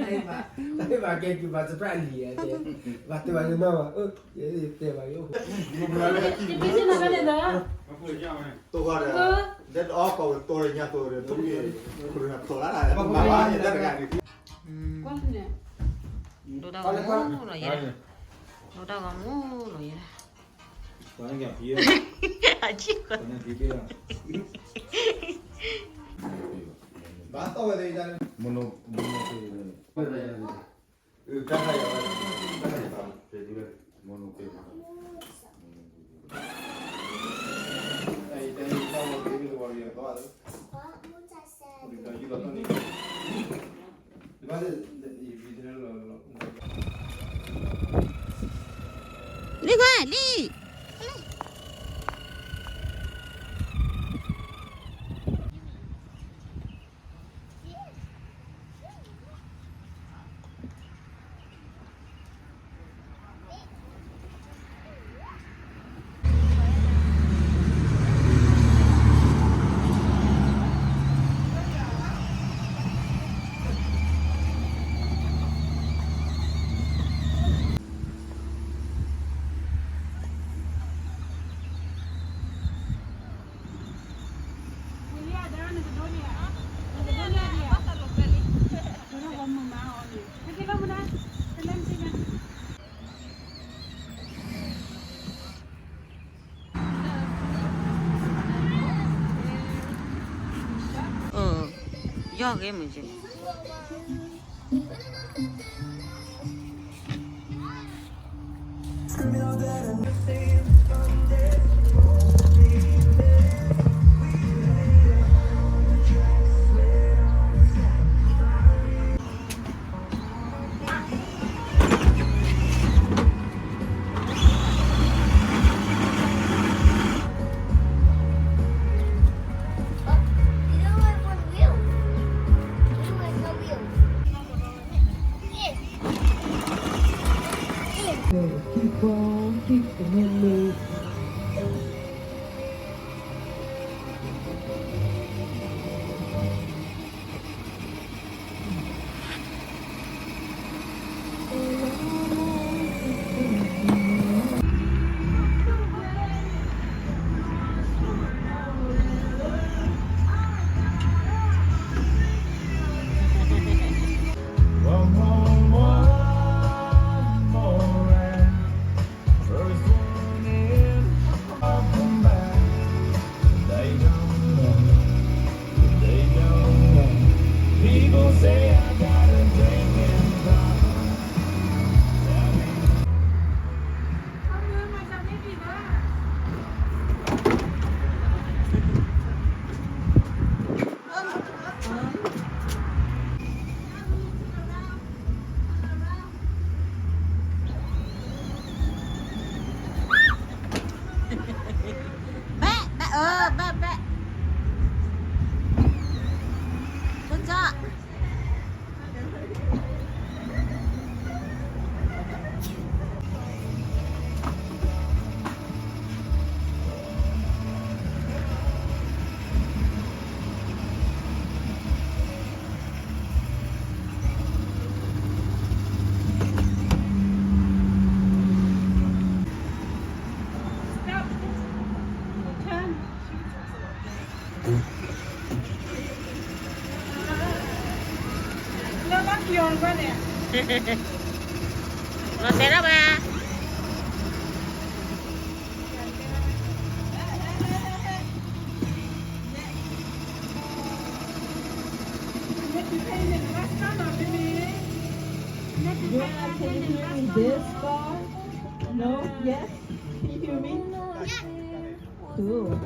တၢ်မ့ၢ်ဘၣ်ကဲက့ၤဘၣ် surprise လံ, ဘၣ်တဲဘၣ်န့ၣ်နီၤဘၣ်, ယတဲဘၣ်ယိၣ်, ယပ့ၤစ့ၢ်နီၤဖဲန့ၣ်ဒီး, တိၢ်ဃီဒီး, ဒ်တအီၣ်ကီးဝဲတိၢ်ဒီးညါတိၢ်ဒီး, တိၢ်လၢ်လၢ်, ဒိၣ်တၢ်ဂီၤမူလီၤယဲ, ဒိၣ်တၢ်ဂီၤမူလီၤယဲ, အဆံၣ်, ဘၣ်သီၣ်ဝဲ, လံခွါလံ. ယီၢ်ဂ့ၤမုၢ်က့ၤ Keep on keeping it loose. Back, back, uh, back, back. Good job. Girl, can you hear me this far? No? Yes? Can you hear me? Cool.